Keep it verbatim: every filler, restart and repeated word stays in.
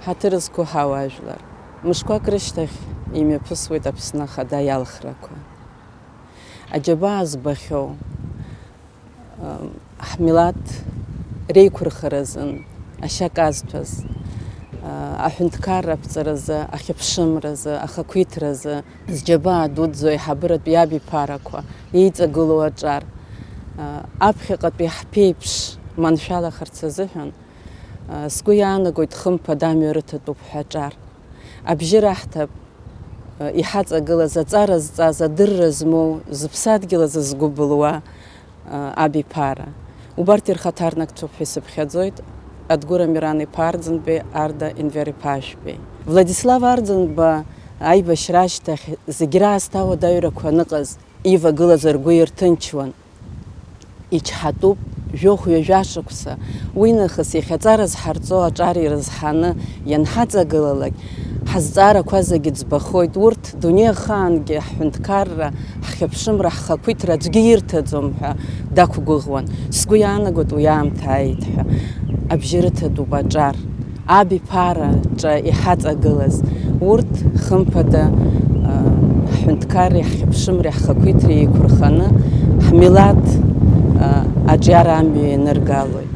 Ҳаҭыр зқәу ҳауаажәлар, мышқәак рышьҭахь имҩаԥысуеит Аԥсны Ахада иалхрақәа. Аџьабаа збахьоу, ҳмилаҭ реиқәырхаразын ашьа казҭәаз, аҳәынҭқарра аԥҵаразы, ахьыԥшымразы, ахақәиҭразы зџьабаа дуӡӡоу аиҳабыратә иабиԥарақәа еиҵагылоу аҿар, аԥхьаҟатәи ҳԥеиԥш маншәалахарц азыҳәан, сгәы иаанагоит, хымԥада амҩа рыҭатәуп ҳәа аҿар. Абжьы раҳҭап, иҳаҵагылаз, аҵара зҵаз, адырра змоу, зыԥсадгьыл азы згәы былуа, абиԥара. Убарҭ ирхаҭарнакцәоуп ҳәа исыԥхьаӡоит Адгәыр Амиран-иԥа Арӡынбеи, Арда Енвер-иԥа Ашәбеи. Владислав Арӡынба аибашьра ашьҭахь зегь раасҭа ауадаҩрақәа аныҟаз ивагылаз ргәы ирҭынчуан. Ичҳатәуп, жәохә-ҩажәа шықәса, уинахыс иахьаҵара зҳарҵо аҿар ирызҳаны ианҳаҵагылалак, ҳазҵаарақәа зегьы ӡбахоит, урҭ дунеихаангьы ҳҳәынҭқарра, ҳхьыԥшымра, ҳхақәиҭра аӡәгьы ирҭаӡом ҳәа дақәгәыӷуан. Сгәы иаанагоит уи аамҭа ааит ҳәа. Абжьы рыҭатәуп аҿар. Абиԥараҿы иҳаҵагылаз урҭ, хымԥада, ҳҳәынҭқарреи ҳхьыԥшымреи ҳхақәиҭреи еиқәырханы, ҳмилаҭ аҿиара амҩа ианыргалоит.